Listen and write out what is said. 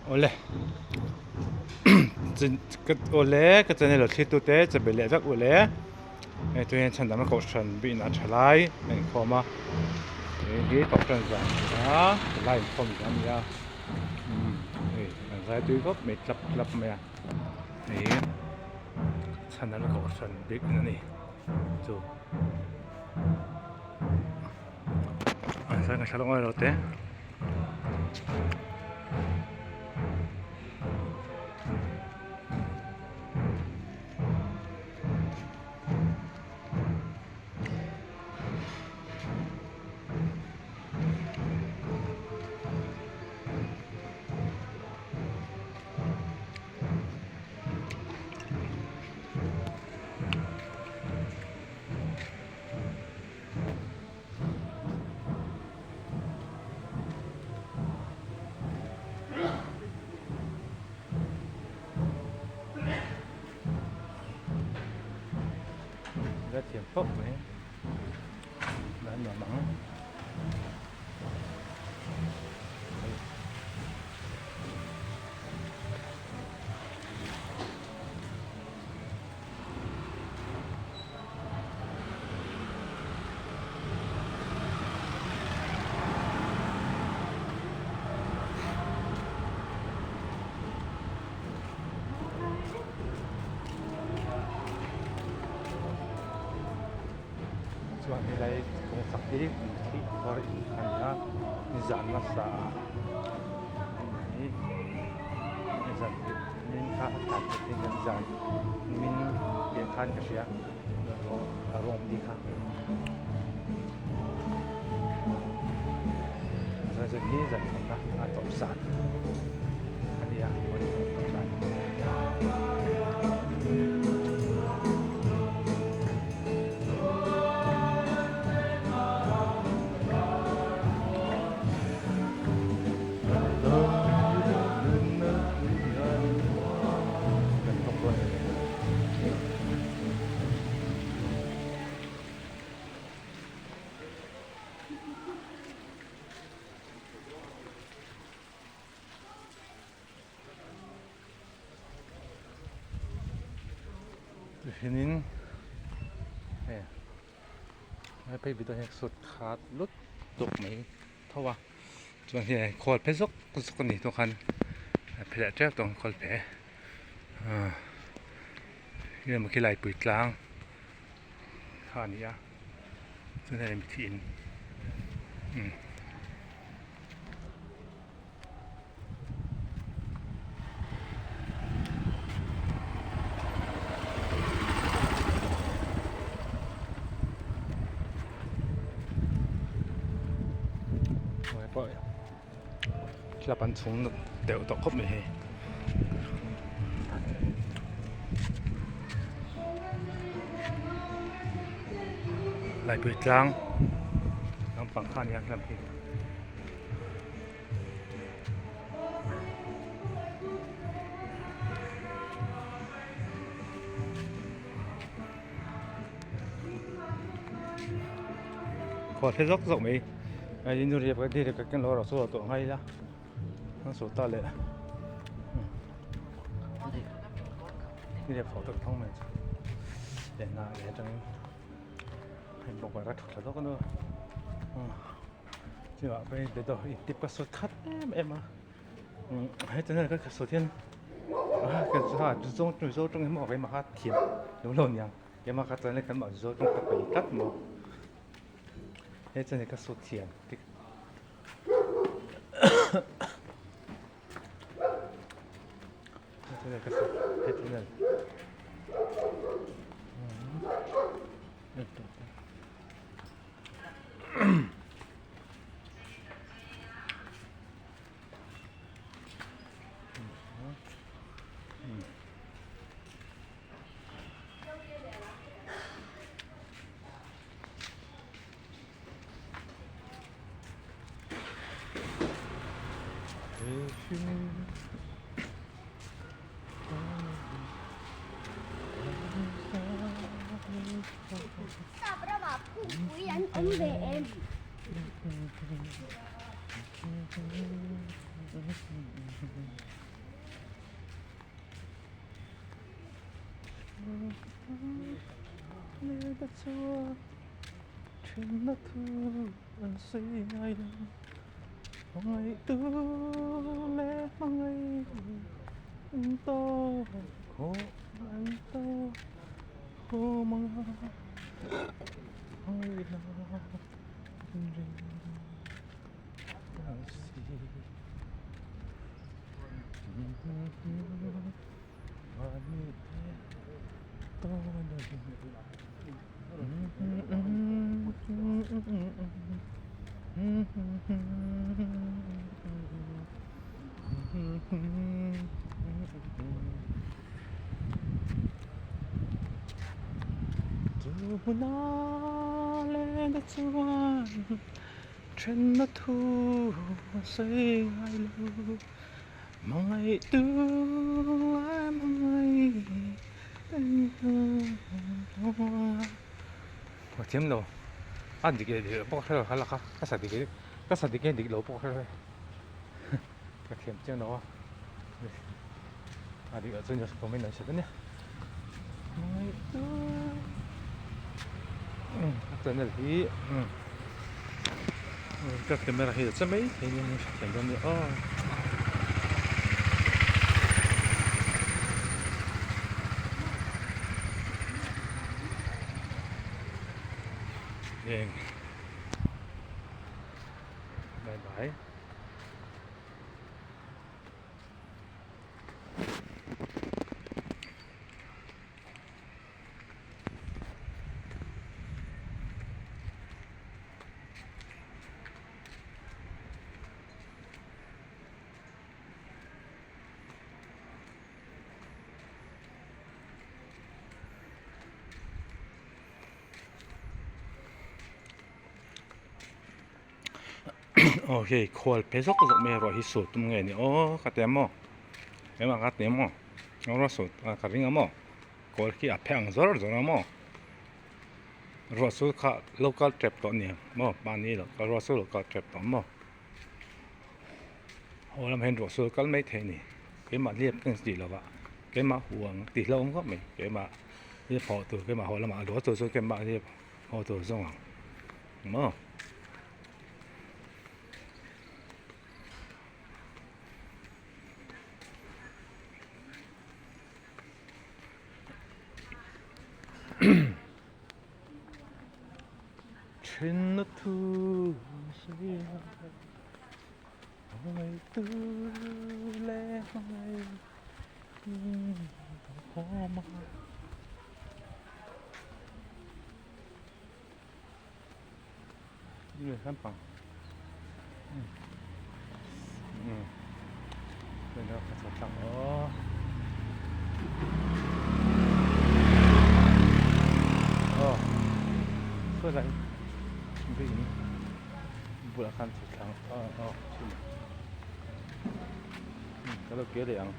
Awle awle ka channel lo thlir tute chabe leh vek ule hei chu hian chhandamna kohhran bihnah tha lai a inkhawm a hei hi kohhran zan a tha lai inkhawm zan a ni a umm hei an zai tui khawp mai tlap tlap mai a hei hi chhandamna kohhran bik a ni chu an zai ngaithla lawk ngailo te. La thiam khawp mai la nuam ang. Chuan helai kawng chak hi thih var in a ni a nizan nasa ah nizan min kha a tlan nizan min piah khan ka hria. A rawng di kha zan zan hi zan thumna a tawp zan a ni a tawp zan. Tihianin hei lai phei video hian sawt khat lut tawk mai tho a chuan hei khawl phe zawk zawk a ni tawh khan a phe leh tep tawh ang khawl phe ah. Emaw khi laipui tlang kha a ni a chuan hei mithi in umm. Thil an chhung deuh tawh khawp mai hei. Laipui tlang lampang kha a ni a lam hi. Khual hre zawk zawk mai a in riap ka ti ka ken lo rawh chu tawh ngai ila an sawi ta leh riap ho tak thawng mai chu leh hna leh atangin hei bawk ka thut thla zawk a ni chuvah pawhin te dawr intip ka sawt khat em em a heti hian ka sawt hian mizo tawng hi maw keimah kha thiam lo lo aniang keimah kha chuan keimah mizo tawng ka pai tlat maw he chuan ka sawt thiam Sap ramah phungpui an awm ve em? Thenna thu an sawi ngai lo hmangaihtu leh hmangaih an tawk haw an tawk haw mang a hmangaihna an ring ang si. Chu hmuna leng te chuan thenna thu sawi ngai lo. Hmangaihtu a hmangaih Ka thiam lo a dik leh dik loh pawh ka hre lo kha laka ka sa dik ka sa dik nge dik lo pawh ka hre lo ka thiam chiang lo a a dik loh chuan comment an hre ania hmangaihtu ka channel hi Ka camera hi a che mai thei nia hei hrethiam dawn nia aw. Heng bye bye. Aw hei khual pe zawk zawk mai erawh hi sawi tum nge ni aw ka ti a maw engmah ka ti a maw ruah sawi ka ring a maw kawl khi a phe ang zawr zawr a maw. Ruah chu kha lo kal tep tawh aniang maw mahni lo kal ruah chu lo kal tep tawh maw haw lamah hian ruah chu a kal mai thei a ni keimah liap ka tih loh ah keimah huang tih hlauhawm khawp mai keimah liap haw tur keimah haw lamah ruah tur chu keimah liap haw tur zawng ang maw. Thenna thu sawi a hmangaihtu leh hmangaih khawm a. Lampang aw saw lai in bulah khan chhuk thlang aw aw ka lo kir leh ang.